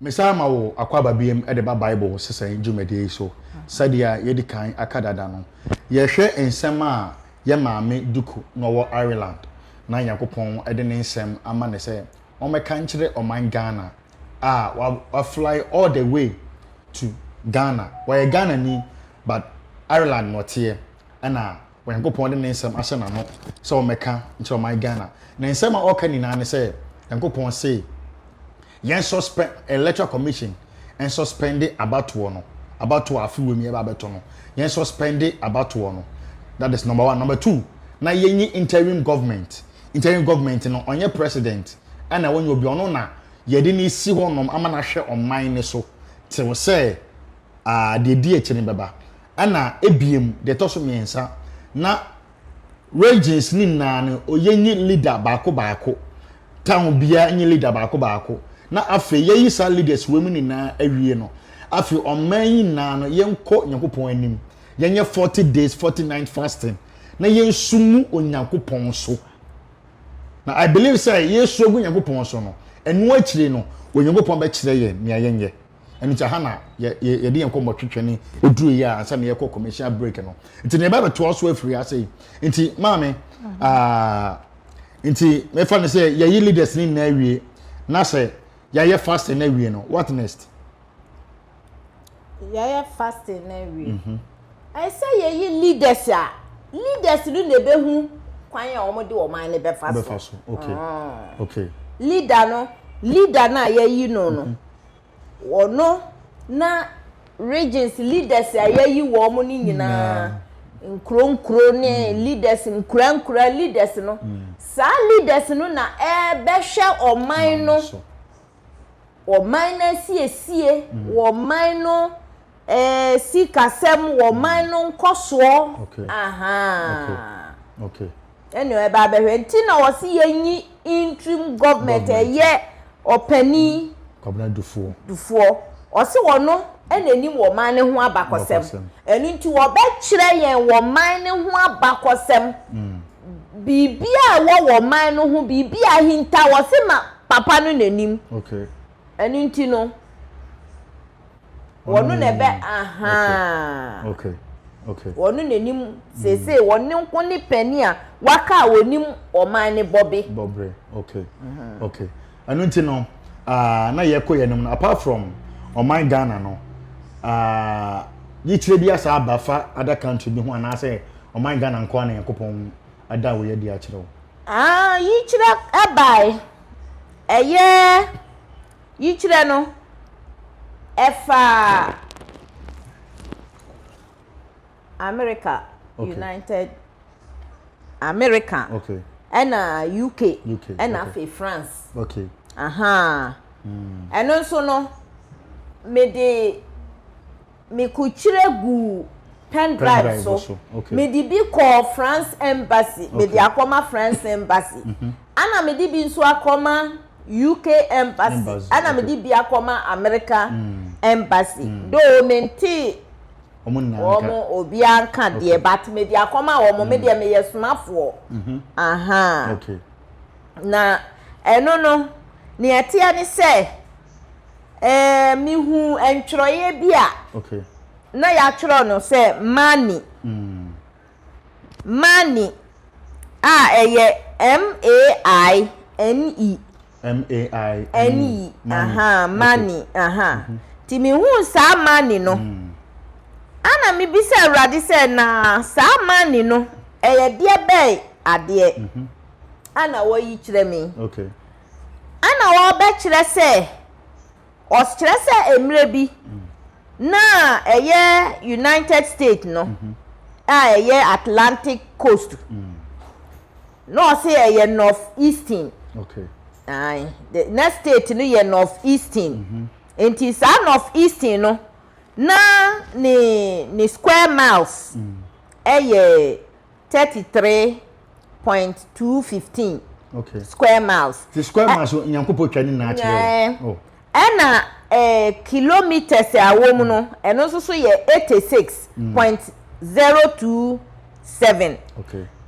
Mesan ma wo akwaaba biam de ba Bible sesɛn dwumadie yi so. Sɛdeɛ yɛadi kan aka dada no, yɛrehwɛ nsɛm a yɛn maame Duku na ɔwɔ Ireland na Nyankopɔn de ne nsɛm ama no sɛ ɔmmɛka nkyerɛ ɔman Ghana a wa fly all the way to Ghana. Ɔyɛ Ghanani but Ireland na ɔteɛ ɛna Onyankopɔn de ne nsɛm ahyɛ n'ano sɛ ɔmmɛka nkyerɛ ɔman Ghana. Ne nsɛm a ɔka nyinaa ne sɛ Nyankopɔn se yɛn suspend electoral commission nsuspende abatoɔ no abatoɔ a afe wei mu yɛba abɛto no yɛn suspende abatoɔ no that is number one number two na yɛnyi interim government interim government no ɔnyɛ president ɛna ɔnyɛ obi ɔno na yɛde ne si hɔnom ama no ahwɛ ɔman ne so tew sɛ ah, deɛ ɛdi akyire no bɛba. Ɛna ebiem, deɛ ɛtɔ so mmiɛnsa, na regions ne nyinaa no, yɛnyi leader baako baako. Town biara nyi leader baako baako. Na afei yɛyi saa leaders wɔ mu nyinaa awie no, afei ɔman yi nyinaa no, yɛnkɔ Nyankopɔn anim. Yɛnyɛ 40 days, 40 night fasting. Na yɛnsu mu Onyankopɔn so. Na I believe sɛ yɛsu agu Nyankopɔn so no, ɛno akyire no, Onyankopɔn bɛkyerɛ yɛn nea yɛnyɛ. Ɛno nti aha na yɛde yɛn nkɔmmɔ twetwe ne ɛduru yi a ansa na yɛkɔ commercial break no. Nti na yɛbɛbɛtoa so afiri ase yi. Nti maame, ah, nti mɛfa no sɛ yɛyi leaders ne nyinaa awie na sɛ yɛayɛ fasting no awie no, what next? Yɛayɛ fasting no awie. Ɛsɛ yɛyi leaders a, leaders no na ɛbɛhu kwan a wɔde ɔman no bɛfa so. Bɛfa so, okay. Okay. Leader no, leader no a yɛyi no no, ɔno na regions leaders a yɛyi wɔn no nyinaa, nkuro nkuro ne leaders nkura nkura leaders no, saa leaders no na ɛbɛhwɛ ɔman no, ɔman no asiesie, ɔman no sikasɛm, ɔman no nkɔsoɔ. Aha. Ɛna ɛba abɛhwɛ nti na wɔsi yɛnyi interim government ɛyɛ ɔpanin Kwabena Dufoɔ. Dufoɔ. Ɔsi wɔno ɛna anim wɔ ɔman ne ho abakɔsɛm. Ɛno nti wɔbɛkyerɛ yɛn wɔ ɔman ne ho abakɔsɛm. Biribi a ɛwɔ wɔ ɔman no ho, biribi a ahinta wɔsi ma papa no n'anim. Ɛno nti no, wɔno na ɛbɛ aha. Wɔno n'anim seesei wɔne nko ne panin a waka a wɔnim ɔman ne bɔbe. Bɔbre. Okay. Ɛno nti no, na yɛkɔ yɛn anim no, apart from ɔman Ghana no, yikyerɛ bi asa aba fa other country bi ho anaasɛ ɔman Ghana nko ara na Nyankopɔn ada wo yɛ di akyerɛ wo? Ah, yikyerɛ ɛbae. Ɛyɛ yikyerɛ no ɛfa America, United America, ɛna UK, ɛna afei France. Aha. Ɛno nso no, mede mekukyerɛ gu pen drive so. Mede bi kɔɔ France embassy, mede akɔma France embassy. Ana mede bi nso akɔma UK embassy, ana mede bi akɔma America embassy. Though mente wɔn nyinaa nka. Wɔn obiara nka deɛ, but mede akɔma wɔn, me deɛ meyɛ somafoɔ. Aha. Na ɛno no, nea ɛteɛ ne sɛ, mehu ntwerɛeɛ bi a na yɛatwerɛ no sɛ Mani. Mani a ɛyɛ M-A-I-N-E. M-A-I-N-E. N-E. Aha, Mani. Aha. Nti mehuu saa Mani no, ana mebisa Awurade sɛ na saa Mani no ɛyɛ deɛ bɛn adeɛ ana wɔyi kyerɛ me. Ana wɔbɛkyerɛ sɛ, ɔkyerɛ sɛ mmerɛ bi na ɛyɛ United States no a ɛyɛ Atlantic coast na ɔsɛ ɛyɛ North Eastern. Aye, the next state no yɛ North Eastern. Nti saa North Eastern no na ne square miles ɛyɛ 33.215 square miles. The square miles Nyankopɔn twa ne nyinaa kyerɛ wo. Ɛna kilometers a wɔ mu no, ɛno nso so yɛ 86.027.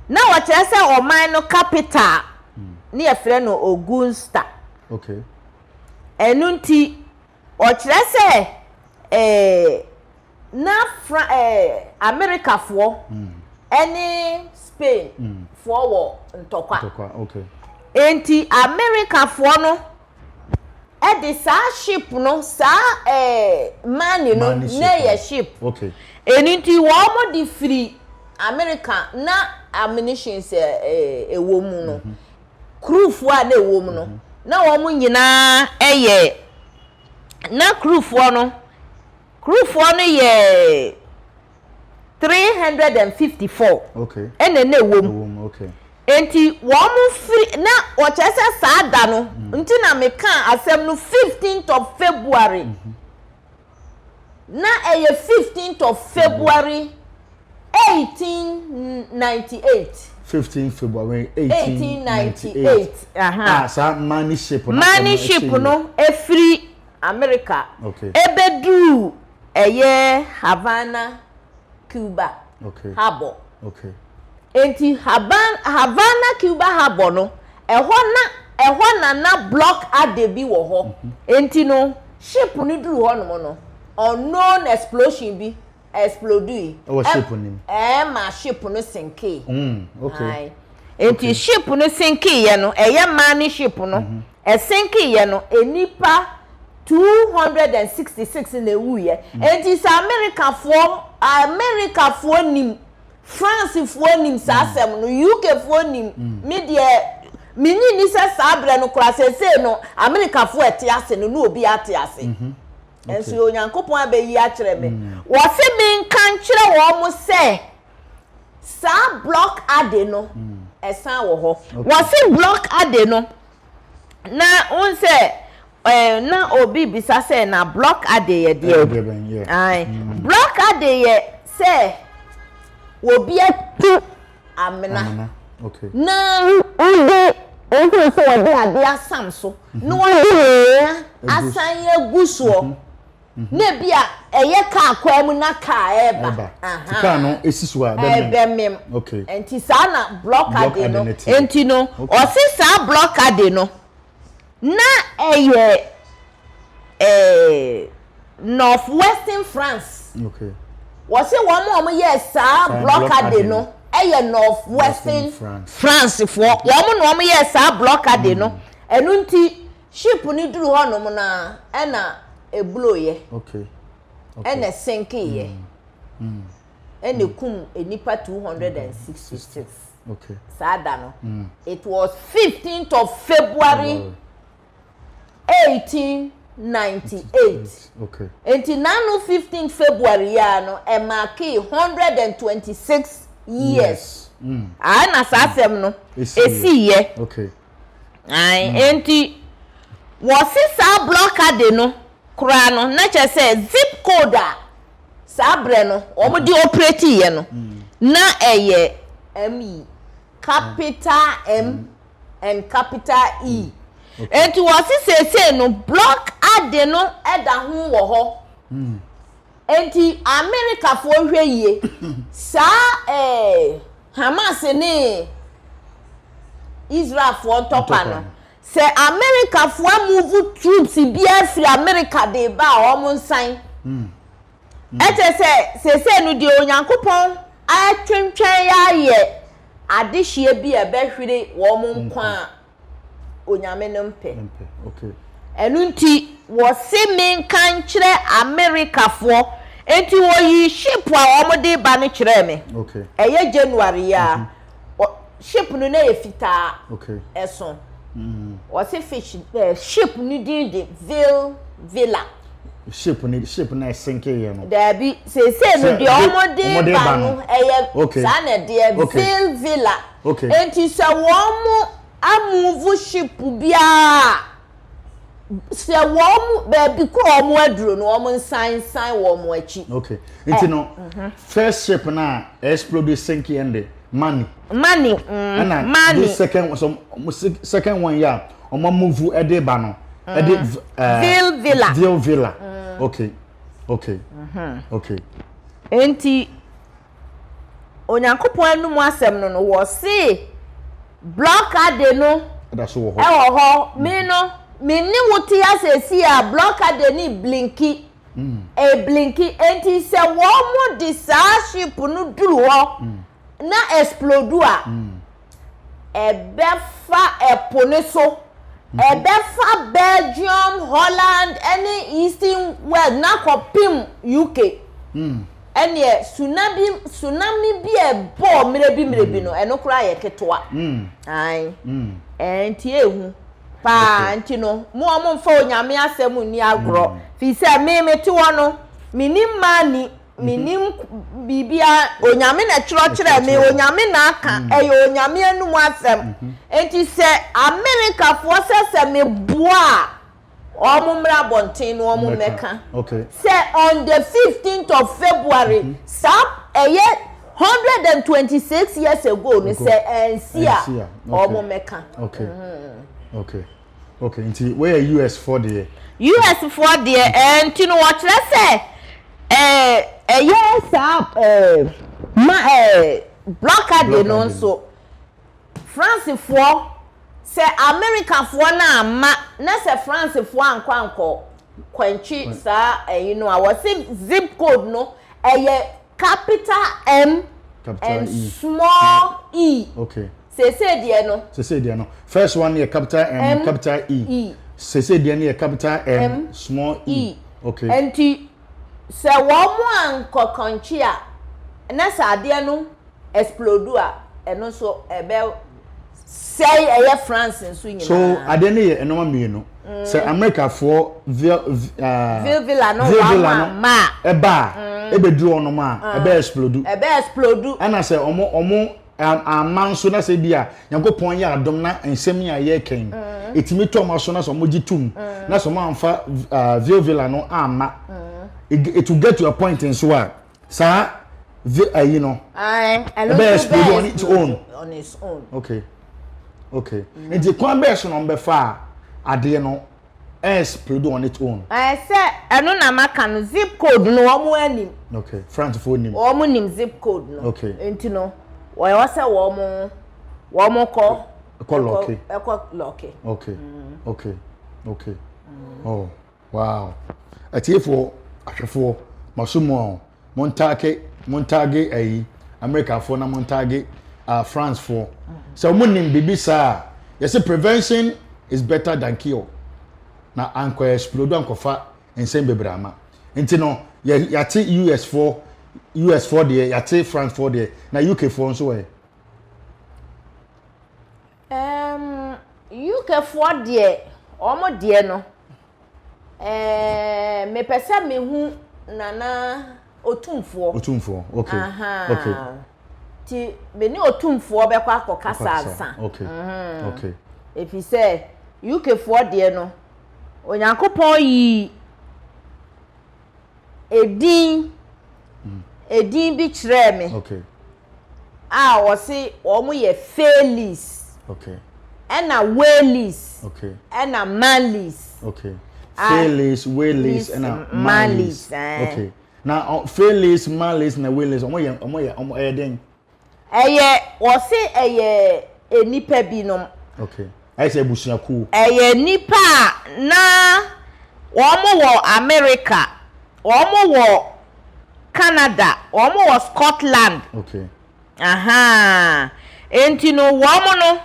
Na wɔkyerɛ sɛ ɔman no capital ne yɛfrɛ no Augusta. Ɛno nti Ɔkyerɛ sɛ ɛɛ na Fra ɛɛ Amerikafoɔ ɛne Spain foɔ wɔ ntɔkwa. Ntɔkwa, okay. Enti Amerikafoɔ no ɛde saa ship no, saa ɛɛ money no, Money ship na ɛyɛ no. ship. Okay. Ɛno nti wɔn de firi Amerika na ammunitions ɛɛ ɛwɔ mu no, crewfoɔ a na ɛwɔ mu no, na wɔn nyinaa ɛyɛ, na crewfoɔ no, crewfoɔ no yɛ 354 Okay. ɛna na ɛwɔ mu. Ɛwɔ mu, okay. Enti wɔn firi na wɔkyerɛ sɛ saa da no nti na mekaa asɛm no 15th of February. Na ɛyɛ 15th of February 1898. 15 February 1898. 1898. Aha. Ah, saa money ship no. Money ɛno ship ɛhyɛ yie. no efiri America ebeduru ɛyɛ Havana, Cuba harbour. Enti Haban Havana, Cuba harbour no, ɛhɔ na ɛhɔ na na block ade bi wɔ hɔ. Enti no ship no duru hɔnom no, unknown explosion bi explodui. Ɛwɔ ship no mu. Ɛma ship no sinkee. Okay. Ae. Enti ship no sinkeeɛ no, ɛyɛ mane ship no, ɛsinkeeɛ no, nnipa 266 na ɛwuiɛ. Enti sɛ Amerikafoɔ, Amerikafoɔ nim, Francefoɔ nim saa asɛm no, UKfoɔ nim, me deɛ, mennye nni sɛ saa berɛ no koraa, seesei no, Amerikafoɔ a ɛte ase no, na obiara te ase. Nso Onyankopɔn abɛyi akyerɛ me. Wɔse menka nkyerɛ wɔn sɛ, saa block ade no, ɛsan wɔ hɔ. Wɔse block ade no, na wohu sɛ eh, na obi bisa sɛ na block ade yɛ deɛ? Ɛyɛ bɛn, yeah. Ae. Block ade yɛ sɛ obi atu amena. Amena, okay. Na wode wohu sɛ wɔde ade asam so na wɔde anwea asan agu soɔ. Na ebi a ɛyɛ kaa kwan mu na kaa ɛreba. Ɛreba. Nti kaa no esi so a ɛbɛmem. Ɛbɛmem. Okay. Nti saa na block Block ade ade no. no te. Nti no Okay. ɔse saa block ade no na ɛyɛ ɛɛ North Western France. Okay. Wɔse wɔn a wɔyɛɛ saa Saa block block ade ade no no. ɛyɛ North Western Western France. France foɔ. Wɔn na wɔyɛɛ saa block ade no. Ɛno nti Ship no duru hɔ nom no ara ɛna ɛbloeɛ, ɛna ɛsinkeeɛ, ɛna ɛkum nnipa 266 saa da no. It was 15th of February 1898. Nti n'ano 15th February yi ara no, ɛmaakee 126 years. Ɛna saa asɛm no ɛsiiɛ. Ae, enti wɔse saa blockade no koraa no, na kyerɛ sɛ zip code a saa berɛ no wɔde operate-yɛ no, na ɛyɛ ME, capital M and capital E. Enti wɔse seesei no blockade no da ho wɔ hɔ. Enti Amerikafoɔ hwɛ yie, saa eh, Hamas ne Israelfoɔ ntɔkwa no, sɛ Amerikafoɔ amuvu troops biara firi Amerika de reba a, wɔn nsan. Ɛkyɛ sɛ seesei no deɛ Onyankopɔn atwentwɛn ayɛ adehyeɛ bi a ɛbɛhwere wɔn nkwa a Onyame no mpɛ. Ɛno nti wɔse menka nkyerɛ Amerikafoɔ. Enti wɔyii ship a wɔde reba no kyerɛɛ me. Ɛyɛ January yi ara. Ship no na ɛyɛ fitaa. Ɛso. Wɔse fish, ship no din de Ville Villa. Ship no ship no ɛsenke yɛ no. Daabi, seesei no deɛ wɔde ba no ɛyɛ saa na ɛdeɛ Ville Villa. Enti sɛ wɔn amuvu ship biara a, sɛ wɔn baabi kɔ wɔn aduro no wɔn nsan nsan wɔn akyi. Okay, nti no first ship na explode sink yɛn de money. Money, mm, money. This second so second one yɛ a wɔn amuvu ɛde ba no. Ɛde ɛɛ. Ville Villa. Ville Villa. Okay, okay, okay. Nti. Onyankopɔn anum asɛm no no, wɔse blockade no Ɛda so wɔ hɔ. ɛwɔ hɔ. Me no, Me ne wo te asɛsi a blockade ne blinki. Ɛblinki. Enti sɛ wɔn de saa ship no duru hɔ na explode a, ɛbɛfa ɛpo no so. Ɛbɛfa Belgium, Holland ne Eastern world na akɔpem UK. Ɛneɛ tsunami tsunami bi a ɛbɔɔ mmerɛ bi mmerɛ bi no, ɛno koraa yɛ ketewa. Ae. Ɛɛ nti ehu paa nti no mo a momfa Onyame asɛm nni agorɔ. Firi sɛ me mete hɔ no, mennim mmaa Mennim biribiara, Onyame na ɛtwerɛ kyerɛɛ me, Onyame na aka, ɛyɛ Onyame anum asɛm. Enti sɛ Amerikafoɔ sɛ sɛ meboa a, wɔn mmra abɔnten na wɔn mmɛka sɛ on the 15th of February, saa ɛyɛ 126 years ago no, sɛ ansi a, wɔn mmɛka. Okay, nti wei yɛ US foɔ deɛ. US foɔ deɛ ɛɛ nti no wɔkyerɛ sɛ ɛɛ ɛyɛ saa ɛɛ ma ɛɛ blockade no nso France foɔ sɛ America foɔ no amma na sɛ France foɔ ankɔ ankɔ kwantwi saa ɛyi no a wɔsi zip code no ɛyɛ capital M and small e. Okay. Seesei deɛ no. Seesei deɛ no. First one yɛ capital M, M capital E. E. Seesei deɛ no yɛ capital M, M small e. e. Okay. Nti sɛ wɔn ankɔkɔnkye a na sɛ adeɛ no explode a ɛno nso ɛbɛ sɛe ɛyɛ France nso nyinaa. So adeɛ no yɛ nneɛma mmienu. Mm. Sɛ Amerikafoɔ vil uh, Vilvila no wɔn ama ɛba a mm. ɛbɛduru wɔn a mm. ɛbɛ explode. Ɛbɛ explode. Ɛna sɛ wɔn wɔn amma nso na sɛ bi a nyankopɔn yɛ adom na nsɛm yi a yɛreka yi mm. ɛtumi tɔ ɔma so na sɛ ɔmogye tom mm. na sɛ ɔma amfa uh, vilvila no amma mm. it, it will get to a point nso a saa ayi no ɛbɛyɛ explode on its own on its own okay okay nti kwan bɛɛ so na ɔmbɛfa a adeɛ no explode on its own. Ɛɛ sɛ ɛno na maka no zip code no wɔn anim. Okay France fo nim. Wɔn nim zip code no. Okay. Nti no wɔyɛ sɛ wɔn wɔn kɔ. Ɛkɔ lɔke. Ɛkɔ lɔke. Okay mm. okay okay mm. oh wow atiefoɔ ahwɛfoɔ maso mu a montaage montaage ayi Amerikafoɔ na montaage uh, Francefoɔ sɛ wɔn nim biribi saa a yɛsɛ prevention is better than cure na ankɔ explode ankɔfa nsɛm bebree ama nti no yɛ yɛate US foɔ US foɔ deɛ yɛate France foɔ deɛ na UK foɔ nso ɛ. Um, UK foɔ deɛ wɔn deɛ no. Ɛɛ mepɛ sɛ mehu Nana Otumfoɔ. Otumfoɔ, okay. Aha. Okay. Ti me ne Otumfoɔ bɛkɔ akɔkasa ansa. Okay. Mm -hmm. Okay. Ɛfiri sɛ UK foɔ deɛ no, Onyankopɔn yii edin edin bi kyerɛɛ me. Okay. A wɔse wɔn yɛ Fairleys. Okay. Ɛna Waleys. Okay. Ɛna Manleys. Okay. Fairleys, Waleys, ɛna Manleys. Okay. Na Fairleys, Manleys na Waleys wɔn yɛ wɔn yɛ wɔn ɛyɛ den. Ɛyɛ wɔse ɛyɛ nnipa binom. Okay. Ayɛ sɛ abusuakuo. Ɛyɛ nnipa a na wɔn wɔ America, wɔn wɔ Canada, wɔn wɔ Scotland. Okay. Ahaa. Enti no wɔn no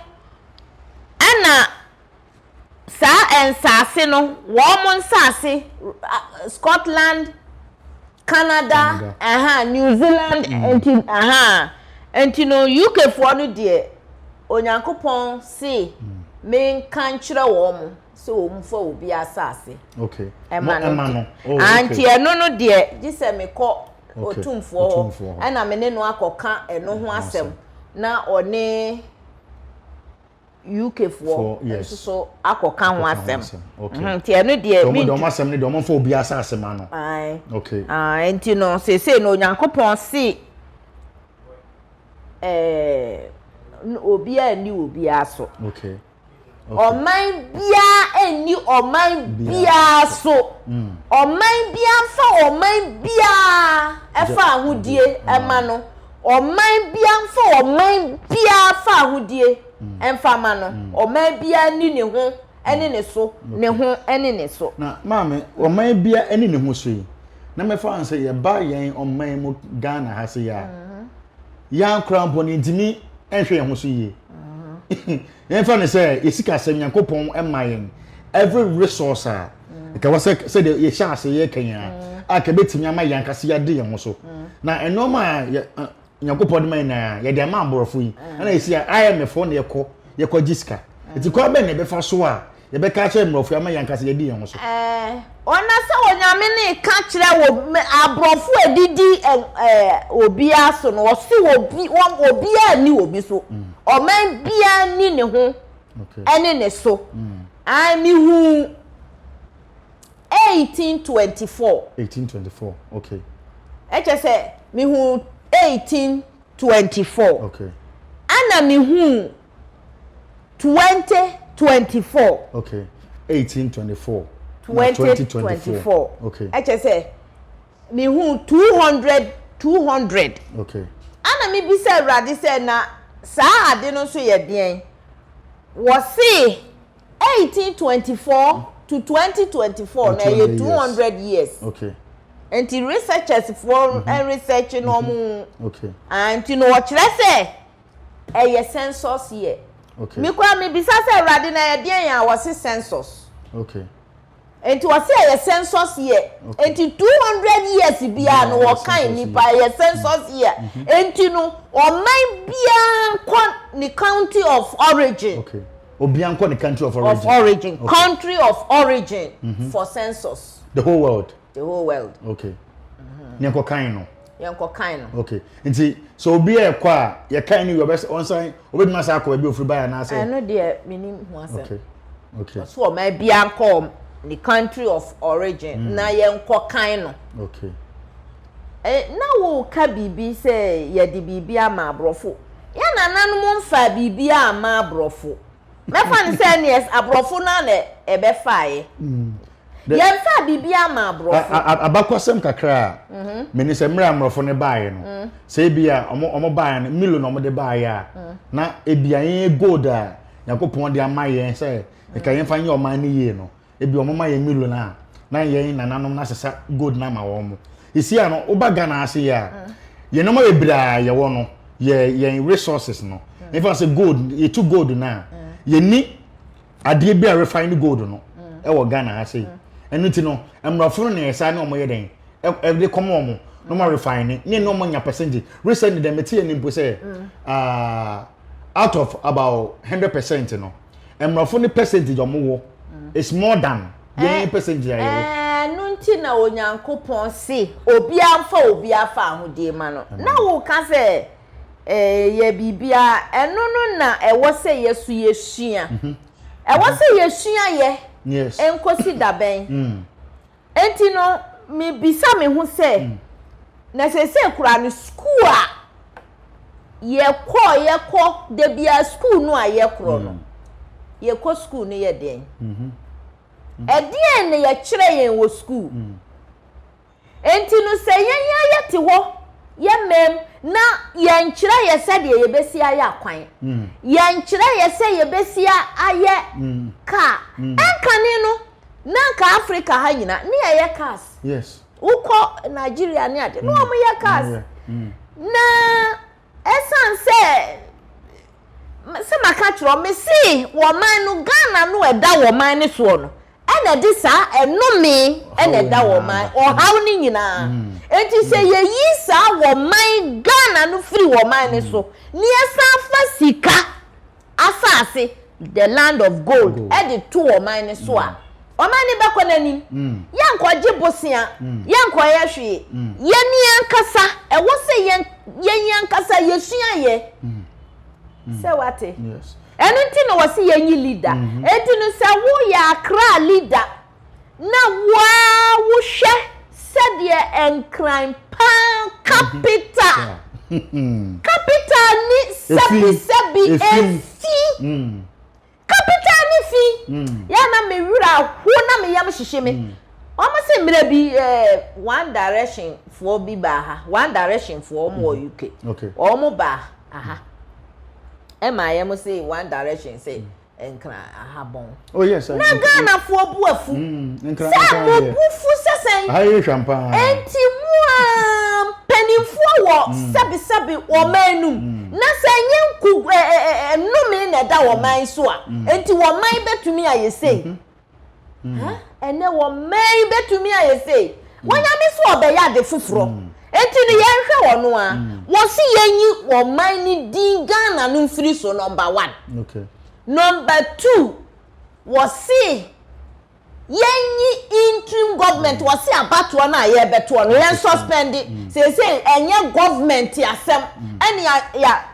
ɛna saa nsaase no, wɔn nsaase, Scotland, Canada, aha, New Zealand, mm. nti, aha, nti no UK foɔ no deɛ, Onyankopɔn se mm. menka nkyerɛ wɔn sɛ wɔn fa obi asaase. Okay. Ɛma no. Ɛma no. Oh, okay. Nti ɛno no deɛ, gye sɛ mekɔ otumfoɔ hɔ, ɛna me ne no akɔka ɛno ho asɛm, na ɔne UK foɔ nso so akɔka ho asɛm nti ɛno deɛ mi nti asɛm no deɛ ɔmo nfa obi asase ma no okay nti no seesei no Onyankopɔn se ɛɛ obiara nni obiara so okay ɔman biara nni ɔman biara so mm. ɔman biara nfa ɔman biara ɛfa ahodie ɛma no. Ɔman biara mfa ɔman biara fahodie mfa ma no. Ɔman biara nni ne ho ne ne so, ne ho ne ne so. Na maame, ɔman bia ne ne ho so yi, na mɛfa no sɛ yɛba yɛn ɔman mu Ghana ha se yɛ a, yɛn koraa mpo no yɛntumi nhwɛ yɛn ho so yie. Yɛmfa no sɛ yɛ sikasɛm Nyankopɔn ma yɛn every resource a nka wɔ sɛ sɛdeɛ yɛhyɛ ase yɛka yi a, a ka bɛtumi ama yɛn ankasa yɛade yɛn ho so. Na nneɛma a Nyankopɔn de ma yɛn nyinaa yɛde ama aborɔfo yi ɛna yɛsi a IMF foɔ na yɛkɔ yɛkɔ gye sika nti kwan bɛn na yɛbɛfa so a yɛbɛka akyerɛ mmorɔfo yi ama yɛn ankasa yɛadi yɛn ho so. Ɛɛ ɔna sɛ Onyame ne ka kyerɛ wɔ aborɔfo a ɛdidi ɛɛ obiara so no ɔse obi wɔn obiara nni obi so ɔman biara nni ne ho ɛne ne so ae mehuu 1824. 1824, okay. Ɛkyɛ sɛ mehu 1824. Okay. Ɛna mehu 2024. Okay. 1824. 2024. Okay. Ɛkyɛ sɛ mehu 200 200. Okay. Ɛna mebisa Awurade sɛ na saa ade no nso yɛ deɛn? Wɔse 1824 to 2024 na ɛyɛ 200 years. Okay. Nti researchers foɔ mm-hmm. research no ɔmo. Mm-hmm. Okay. Ah, nti no wɔkyerɛ sɛ ɛyɛ census year. Okay. Mi kura mi bisa sɛ awurade na ɛyɛ deɛn a wɔsi census. Okay. Nti wɔsi ɛyɛ census year. Okay. Nti 200 years biara no wɔkan nipa ɛyɛ census year. Mm-hmm. Nti no ɔman biara nkɔ ne county of origin. Okay. Obiara nkɔ ne country of origin. Of origin. Okay. Country of origin mm -hmm. for census. The whole world. The whole world. Okay. Mm -hmm. Yɛnkɔ kan no. Yɛnkɔ kan no. Okay. Nti sɛ obi ɛkɔ a yɛkan no wie ɔbɛ ɔnsan obetumi asan akɔ baabi ofiri baeɛ anaasɛ. Ɛno deɛ menim ho asɛm. Okay. Okay. Ɔso ɔman biara nkɔ ne country of origin mm. na yɛnkɔ kan no. Okay. Eh, na woka biribi sɛ yɛde biribi ama aborɔfo. Yɛn nananom mfaa biribiara mmaa aborɔfo. Mɛfa no sɛ ɛneɛ aborɔfo no ara na ɛbɛfaeɛ. Yɛmfaa biribiara mmaa aborɔfo. Abakɔsɛm kakra a mhm. mene sɛ mmerɛ a mmorɔfo no baeɛ no, mm. sɛ ebi a wɔn baeɛ no, Milo na wɔde baeɛ a, mm. na ebi a yɛn gold a Nyankopɔn de ama yɛn sɛ nka yɛmfa nyɛ ɔman no yie no, Ebi wɔn ma yɛn milo no a, na yɛn nananom no asesa gold no ama wɔn. Esi a no, woba Ghana ase yi a, yɛn nneɛma bebree a yɛwɔ no, yɛ yɛn resources no. Nfa sɛ gold, yɛtu gold no a, yɛnni adeɛ bi a refine gold no ɛwɔ Ghana ha sei. Ɛno ti no, mmorɔfo no na yɛsa ne wɔn yɛ dɛn, ɛde kɔma wɔn na wɔn refine ne, ne wɔn nya percentage. Recently dɛm mete yɛn mpo sɛ, out of about 100% no, mmorɔfo no percentage ɔmo wɔ is more than yɛn eh, percentage a yɛwɔ. Ɛno nti na Onyankopɔn se obiara mfa obiara fa ahodie ma no. Na woka sɛ eh, yɛ biribiara, ɛno no na ɛwɔ sɛ yɛso yɛsua. Mhm. Ɛwɔ sɛ yɛsua yɛ nkosi dabɛn. Mm. Enti no, mibisa me ho sɛ, 'Na seesei koraa no, sukuu a yɛkɔ yɛkɔ da biara sukuu no a yɛkorɔ no, yɛkɔ sukuu no yɛ dɛn? Ɛdeɛn na yɛkyerɛ yɛn wɔ sukuu? Enti no, sɛ yɛn ara yɛte hɔ, yɛn mma na yɛnkyerɛ yɛ sɛdeɛ yɛbɛsi ayɛ akwan, yɛnkyerɛ yɛ sɛ yɛbɛsi ayɛ kaa, ɛnkane no, Na anka Africa ha nyina ne yɛyɛ cars. Yes. Wokɔ Nigeria ne ade na wɔn yɛ cars. Mm. Na ɛsan sɛ sɛ maka kyerɛ me se wɔn man no Ghana no ɛda wɔn man no soɔ no ɛna ɛde saa ɛnome ɛna ɛda wɔn man ɔhaw no nyinaa. Mm. Enti sɛ mm. yɛyi saa wɔn man Ghana no firi wɔn man no so ne yɛsan fa sika. asase, the land of gold, de to ɔman no so a, ɔman no bɛkɔ n'anim. Yɛnkɔgye bosea, yɛnkɔyɛ hwee. Yɛn ankasa, ɛwɔ sɛ yɛn yɛn ankasa yɛsua yɛ. Sɛ wate? Ɛno nti na wɔse yɛnyi leader. Enti no sɛ woyɛ Accra leader na wo ara wohwɛ sɛdeɛ Nkran paa capital capital ni sɛbisɛbi efi capital ni fi yɛ na me werɛ aho na me yam hyehye me wɔn se mmerɛ bi ɛɛ one direction foɔ bi baa ha one direction foɔ wɔn wɔ UK wɔn baa aha ɛma yɛn se one direction sɛ. Nkran ahabɔn. Oh yes. Na Ghanafoɔ bu afu. Sɛ mo bu fu sɛ sɛn. Aha yɛ hwam paa. Enti mo a mpanimfoɔ wɔ sɛbesɛbe wɔ man no mu. Na sɛ ɛnyɛ nku ɛ ɛ nnome na ɛda wɔ man so a, enti wɔ man bɛtumi ayɛ sei. Ɛnɛ wɔ man bɛtumi ayɛ sei. Wɔ Nyame so ɔbɛyɛ ade foforɔ. Enti no yɛnhwɛ wɔ no a. Wɔse yɛnyi wɔ man no din Ghana no mfiri so number one. Okay. Number 2, wɔse yɛnyi interim government, wɔse abatoɔ no a yɛrebɛtoɔ no yɛn suspend, seesei ɛnyɛ government asɛm, ɛne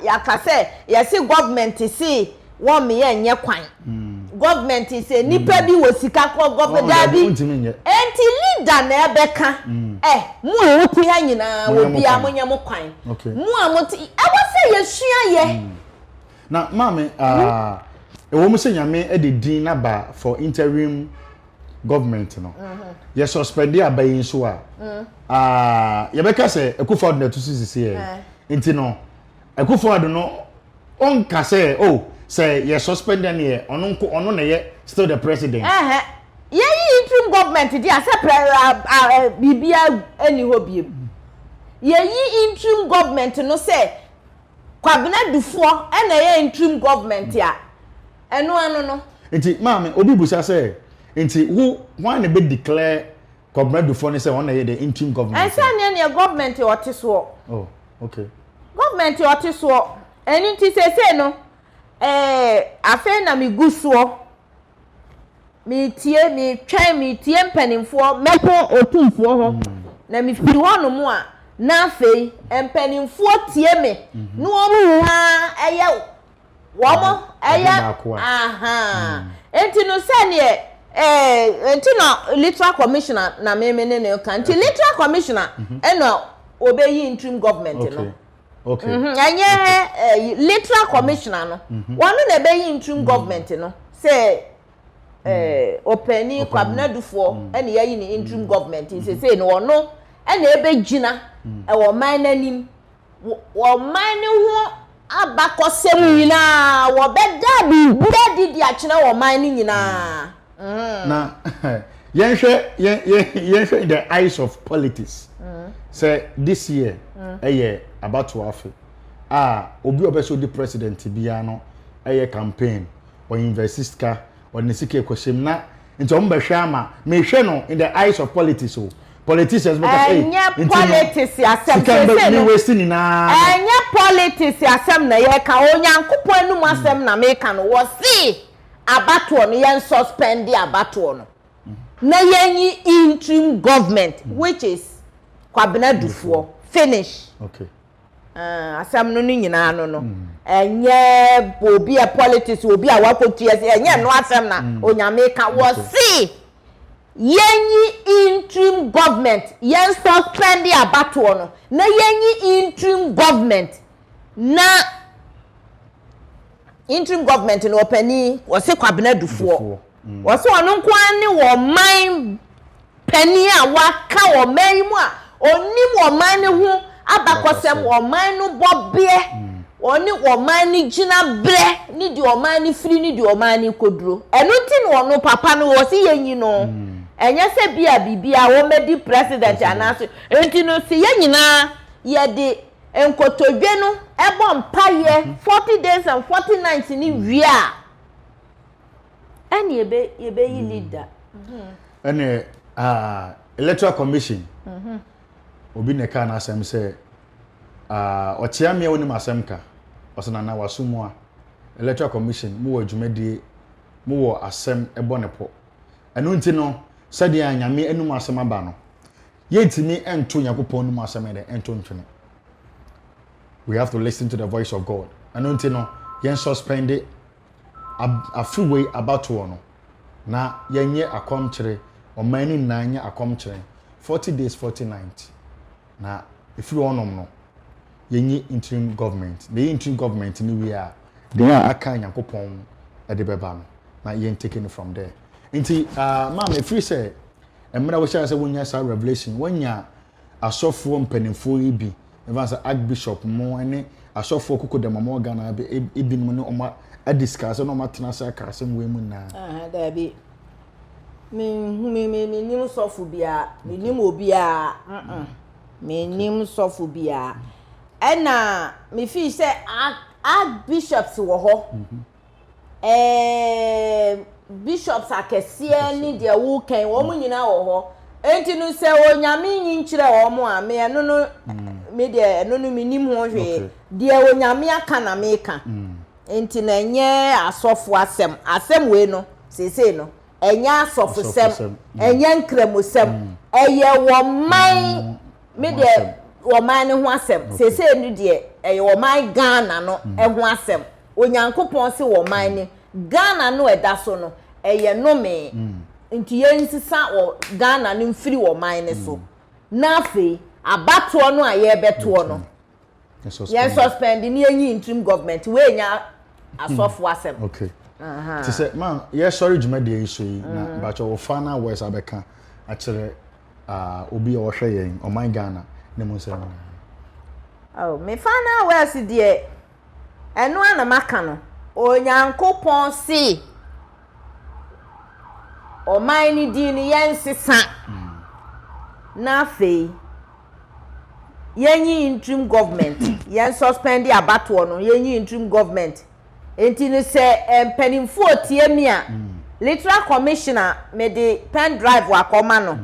yɛaka sɛ yɛse government se wɔn yɛ nyɛ kwan, government se nipa bi wɔ sika kɔ government, daabi, enti leader na ɛbɛka, ɛ mo a mote ha nyinaa obiara monyɛ mo kwan, mo a mote, ɛwɔ sɛ yɛsua yɛ. Na maame, ah, ɛwɔ mu sɛ Nyame de din no aba for interim government no, yɛ suspend aba yi nso a, ah, yɛbɛka sɛ Akufo-Addo na ɛto so sisi yɛ. Nti no, Akufo-Addo no, ɔnka sɛ, oh, sɛ yɛ suspend ne yɛ, ɔno nko, ɔno na yɛ still the president. Ɛhɛ, yɛyi interim government di a, sɛ prɛ, biribiara nni hɔ biem. Yɛyi interim government no sɛ, Kwabena Dufoɔ na ɛyɛ interim government a, ɛno ano no. Nti maame, obi busa sɛ, nti wo, hwan na bɛ declare Kwabena Dufoɔ no sɛ ɔno na ɛyɛ the interim government? Ɛnsɛ neɛ neɛ government ɔte soɔ. Oh, okay. Government ɔte soɔ. Ɛno nti seesei no, eh, afei na megu soɔ. Meretie, meretwɛn, meretie mpanimfoɔ, mɛkɔ otumfoɔ hɔ, na mefiri hɔnom a, na afei mpanimfoɔ tie me, na wɔn nyinaa ɛyɛ wɔn ɛyɛ ahaa. Nti no sɛdeɛ ɛɛ nti na literal commissioner na me me ne no ka nti literal commissioner ɛna ɔbɛyi interim government no. Okay. Ɛnyɛ ɛyi literal commissioner no. Wɔn na ɛbɛyi interim government no sɛ ɛɛ ɔpanin Kwabena Dufoɔ ɛna yɛayi ne interim government sese no ɔno ɛna ɛbɛgyina ɛwɔ ɔman n'anim ɔman no ho abakɔsɛm nyinaa wɔbɛda biribi adi de akyerɛ ɔman no nyinaa. Na yɛnhwɛ yɛn yɛn yɛnhwɛ in the eyes of politics sɛ this year ɛyɛ abatoɔ afe a obi a ɔbɛ sɛ odi president biara no ɛyɛ campaign ɔ invest sika ɔde ne sika ɛkɔhyɛ mu na nti wɔn bɛhwɛ ama mehwɛ no in the eyes of politics o politicians bɛka sɛ ɛnyɛ politics asɛm sika mbɛ mi waste nyinaa ɛnyɛ politics asɛm na yɛka Onyankopɔn anum asɛm na meka no wɔsi. Abatoɔ no yɛn suspend abatoɔ no na yɛnyi interim government which is Kwabena Dufoɔ finish. Okay. Asɛm no ne nyinaa no no ɛnyɛ obi a politics obi a wakɔtua sɛ ɛnyɛ no asɛm na Onyame ka wɔse yɛnyi interim government yɛn suspend abatoɔ no na yɛnyi interim government na interim government no ɔpanin wɔse Kwabena Dufoɔ wɔse ɔno nko ara ne wɔn man panin a waka wɔn man yi mu a ɔnim wɔn man no ho abakɔsɛm wɔn man no bɔbeɛ ɔne wɔn man no gyina berɛ ne deɛ ɔman no firi ne deɛ ɔman no kɔduro ɛno nti na ɔno papa no wɔse yɛnyi no ɛnyɛ sɛ bi a biribi a wɔmmɛdi president anaasɛ nti no sɛ yɛn nyinaa yɛde nkotodwe no bɔ mpaeɛ 40 days and 40 nights ni wie a ɛne yɛbɛ yɛbɛyi leader. Ɛne electoral commission obi na ɛka n'asɛm sɛ ɔkyea mmea onim asɛm ka ɔsɛ nana waso mu a electoral commission mo wɔ dwumadie mo wɔ asɛm ɛbɔ ne pɔ ɛno nti no sɛdeɛ Nyame anum asɛm aba no yɛntumi nto Nyankopɔn anum asɛm yɛ dɛ nto ntwene. We have to listen to the voice of God. Ɛno nti no yɛn suspend afe wei abatoɔ no na yɛnyɛ akɔmkyere, ɔman no nyinaa nyɛ akɔmkyere 40 days 40 nights na ɛfiri hɔnom no yɛnyi interim government na yɛ interim government no wie a deɛ a aka Nyankopɔn de bɛba no na yɛn take no from there. Nti maame ɛfiri sɛ mmerɛ a wohyɛ sɛ wonya saa revelation wonya asɔfoɔ mpanimfoɔ yi bi ɛfa sɛ archbishop mo ne asɔfoɔ koko dɛm ɔmo Ghana ebinom ne ɔmo Adiscuss na wɔn atena ase aka asɛm wei mu nyinaa. Aha, daabi. Menhu me me menim sɔfo biara, menim obiara. Mm menim sɔfo biara. Ɛna me feel sɛ archbishops wɔ hɔ. Mhm. Ɛɛ bishops akɛseɛ ne deɛ wokan wɔn mm. nyinaa wɔ hɔ. Enti no sɛ onyame nyi nkyerɛ wɔn a me ɛno no mm. me deɛ ɛno no menim ho hwee. Deɛ onyame aka na meka. Mm. Enti no ɛnyɛ asɔfo asɛm. Asɛm wei no, seesei no, ɛnyɛ asɔfosɛm, ɛnyɛ nkramosɛm, ɛyɛ wɔn man, me deɛ wɔn man no ho asɛm. Seesei no deɛ, ɛyɛ wɔn man Ghana no ho asɛm. Onyankopɔn se wɔn man no, Ghana no ɛda so no, ɛyɛ nnome. Nti yɛnsesa wɔ Ghana no mfiri wɔn man no so. Na afei, abatoɔ no a yɛrebɛtoɔ no, yɛn suspend ne yɛnyi interim government wei nya asɔfo asɛm. Okay. Te sɛ ma yɛsɔre dwumadie yi so yi na mm. bakyɛ wɔ final words abɛka akyerɛ uh, obi a ɔhwɛ yɛn ɔman Ghana ne mu nsɛm nyinaa. Oh, me final words deɛ ɛno a na maka no Onyankopɔn se ɔman no din no yɛnsesa mm. na afei yɛnyi interim government, yɛn suspend abatoɔ no, yɛnyi interim government. Nti no sɛ mpanimfoɔ tie mi a, literal commissioner mede pen drive akɔma no,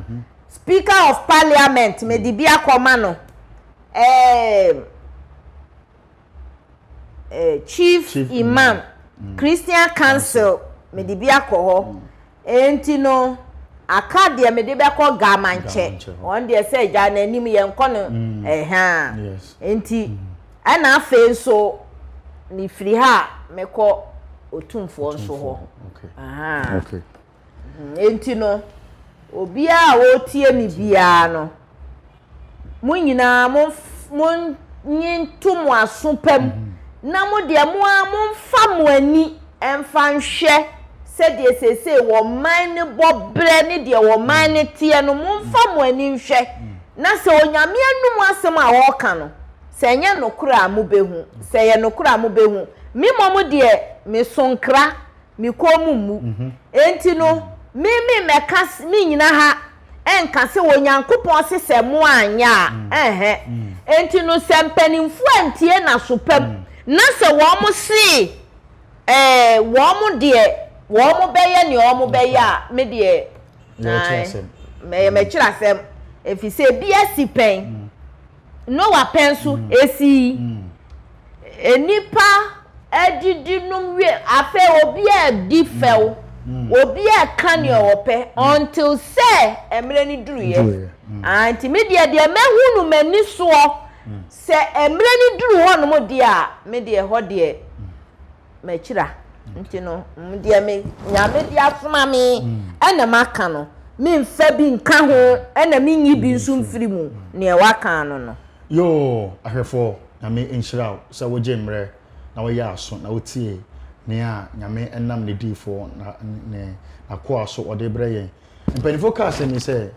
speaker of parliament mede bi akɔma no, ɛɛm. Eh, Chief, Chief Imam, mm. Christian Council, mede bi akɔ hɔ. Mm. Enti no, aka deɛ mede bɛkɔ Gamankyɛ. Wɔn deɛ sɛ agya n'anim yɛnkɔ no mm. ɛha. Enti, mm. ɛna afei nso, mefiri ha a mekɔ Otumfoɔ nso hɔ. Okay. Enti no, obiara a ɔretie me biara no, mo nyinaa monnye nto mo aso pa mu, na mo deɛ mo ara momfa mo ani mfa nhwɛ sɛdeɛ seesei wɔn man no bɔ berɛ ne deɛ wɔn man no teɛ no, momfa mo ani nhwɛ. Na sɛ Onyame anom asɛm a ɔreka no, sɛ ɛnyɛ nokorɛ a mobɛhu, sɛ ɛyɛ nokorɛ a mobɛhu. Me mmom deɛ, meso nkra me kɔn mu mmu. Enti no, me memmɛka, mennyina ha nka sɛ Onyankopɔn se sɛ moanyɛ a, ɛnhɛ. Enti no, sɛ mpanimfoɔ antie n'aso pa mu, na sɛ wɔn se ɛɛ wɔn deɛ wɔn bɛyɛ nea wɔn bɛyɛ a, me deɛ, ae, mɛyɛ m'akyiri asɛm, ɛfiri sɛ ebi asi pɛn. Noa pɛn so esii. Nnipa adidi nom wie afei obiara di fɛw, obiara ka nea ɔpɛ until sɛ mmerɛ no duruiɛ. Ah, nti me deɛ deɛ mahu no m'ani soɔ sɛ mmerɛ no duru hɔnom deɛ a, me deɛ hɔ deɛ Makyira nti no deɛ me Nyame de asoma me ɛna maka no memfa bi nka ho ɛna menyi bi nso mfiri mu neɛ waka ano no. Yoo ahwɛfoɔ Nyame nhyira wo sɛ wogye mmerɛ na woyɛ aso na wotie nea Nyame nam ne diifoɔ na ne nakoa so ɔde brɛ yɛn. Mpaninfoɔ kaa asɛm yi sɛ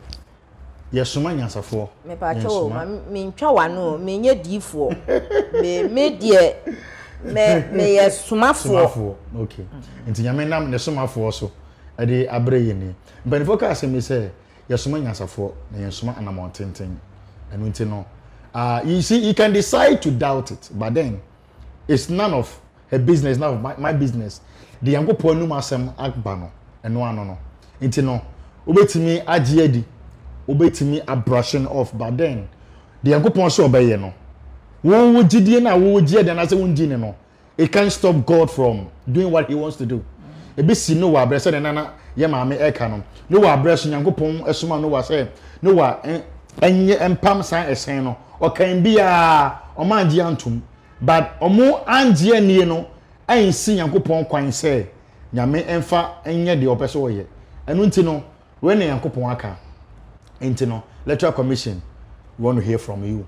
Yɛsoma nyansafoɔ. Mepakyɛw o, ma mentwa w'ano o, menyɛ diifoɔ. Me me deɛ me meyɛ somafoɔ. Somafoɔ, okay. Nti Nyame nam ne somafoɔ so de abrɛ yɛn ni. Mpanimfoɔ kaa asɛm bi sɛ, yɛsoma nyansafoɔ na yɛnsoma anamɔn tenten. Ɛno nti no, uh, you see, you can decide to doubt it, but then it's none of her business, none of my, my business. De Nyankopɔn anum asɛm aba no, ɛno ano no. Nti no, wobɛtumi agye adi, wobɛtumi abrushing off, but then, de Nyankopɔn sɛ ɔbɛyɛ no, wo wo gyidie no a wo gye adi anaasɛ wongye ni no, it can't stop God from doing what he wants to do. Ebi si Noah abrɛ sɛdeɛ nana yɛ maame ɛka no. Noah abrɛ so Nyankopɔn ɛsoma Noah sɛ Noah ɛnyɛ mpam saa ɛsɛn no. Ɔkan biara ɔmo angye antom. But ɔmo angye annie no ansi Nyankopɔn kwan sɛ Nyame mfa nyɛ deɛ ɔpɛ sɛ ɔyɛ. Ɛno nti no, wei na Nyankopɔn aka. Nti no, Electoral Commission, we want to hear from you.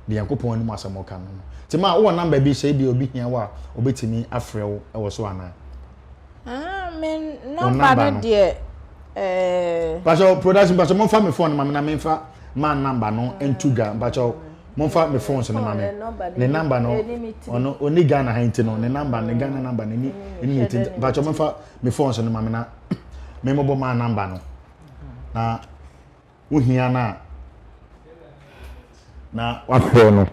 Deɛ Nyankopɔn anim asɛm ɔka no no. Nti ma wowɔ number bi sɛ ebia obi hia wo a, obetumi afrɛ wo wɔ so anaa? Ah, me number no deɛ eh. Mpakyɛw production mpakyɛw momfa me phone ma me na memfa man number no nto dwa mpakyɛw. Momfa me phones no ma me. Ne number no, ɔno ɔni Ghana ha nti no, ne number, ne Ghana number no ni ɛni ne ti. Mpakyɛ momfa me phones no ma me na me mobɔ maa number no. Na wohia no a na wafrɛ no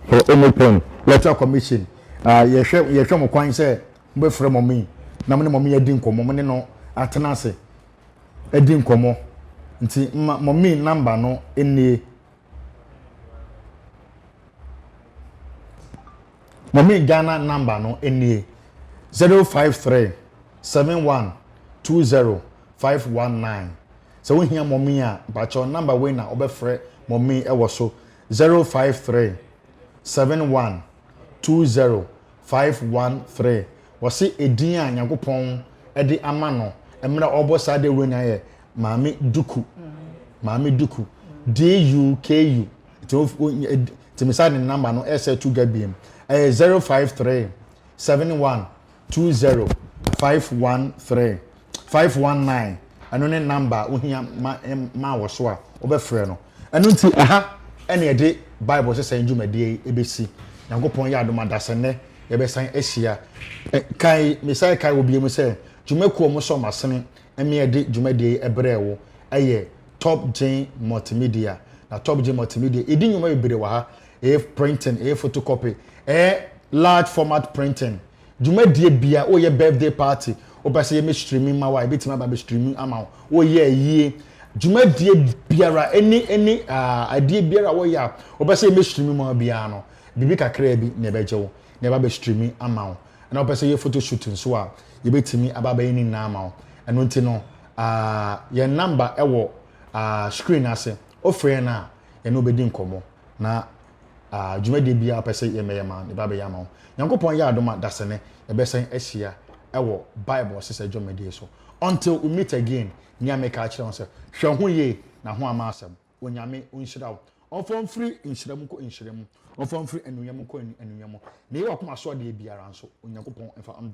for anything. Electoral Commission, uh, yɛhwɛ yɛhwɛ mo kwan sɛ mobɛfrɛ mɔmi na mo ne mɔmi adi nkɔmmɔ, mo ne no atena ase adi nkɔmmɔ. Nti ma mɔmi number no nie. Mɔmi Ghana number no nie 053 71 20 519. Sɛ wohia mɔmi a, mpakyɛw number wei na wobɛfrɛ mɔmi wɔ so 053 71 20 513. Wɔse edin a Nyankopɔn de ama no mmerɛ a ɔrebɔ saa dawuro nyinaa yɛ Maame Duku. Maame Duku. D-U-K-U. Nti nti mesa ne number no ɛsɛ to dwa biem. Ɛyɛ 053 71 20 513 519. Ɛno ne number a wohia ma ma wɔ so a wobɛfrɛ no. Ɛno nti ɛha ɛna yɛde Bible sesɛn dwumadie yi ɛbɛsi. Nyankopɔn yɛ adom a dasɛnnɛ yɛbɛsan ahyia. Kae, mesan kae wɔ biom sɛ dwumakuo a wɔsɔ m'asene ɛme yɛde dwumadie yi ɛbrɛɛ wo ɛyɛ Top Gen Multimedia. Na Top Gen Multimedia yɛdi nnwuma bebree wɔ ha. Ɛyɛ printing, ɛyɛ photocopy, ɛyɛ large format printing. Dwumadie bia, woyɛ birthday party, wopɛ sɛ yɛmɛ streaming ma wo a, yɛbɛtumi aba abɛ streaming ama wo. Woyɛ ayie, dwumadie biara, ɛne ɛne adeɛ biara a woyɛ a wopɛ sɛ yɛmɛ streaming ma wo biara no, biribi kakraa bi na ɛbɛgye wo na yɛba abɛ streaming ama wo. Ɛna wopɛ sɛ yɛ photo shoot nso a, yɛbɛtumi aba abɛyɛ ne nyinaa ama wo. Ɛno nti no, yɛn number ɛwɔ screen ase. Wofrɛ yɛn a, yɛne wo bɛdi nkɔmmɔ na dwumadie biara wopɛ sɛ yɛmmɛyɛ ma wo, yɛba abɛyɛ ama wo. Nyankopɔn yɛ adom a, dasene yɛbɛsan ahyia ɛwɔ Bible sesɛ dwumadie so. Until we meet again, nea meka akyerɛ wo sɛ, hwɛ ho yie na ho ama asɛm. Onyame ɔnhyira wo. Ɔmfa wo mfiri nhyira mu nkɔ nhyira mu. Ɔmfa wo mfiri anuonyam mu nkɔ anuonyam mu. Nea ɛyɛ w'akoma so adeɛ biara nso, Onyankopɔn mfa ndom.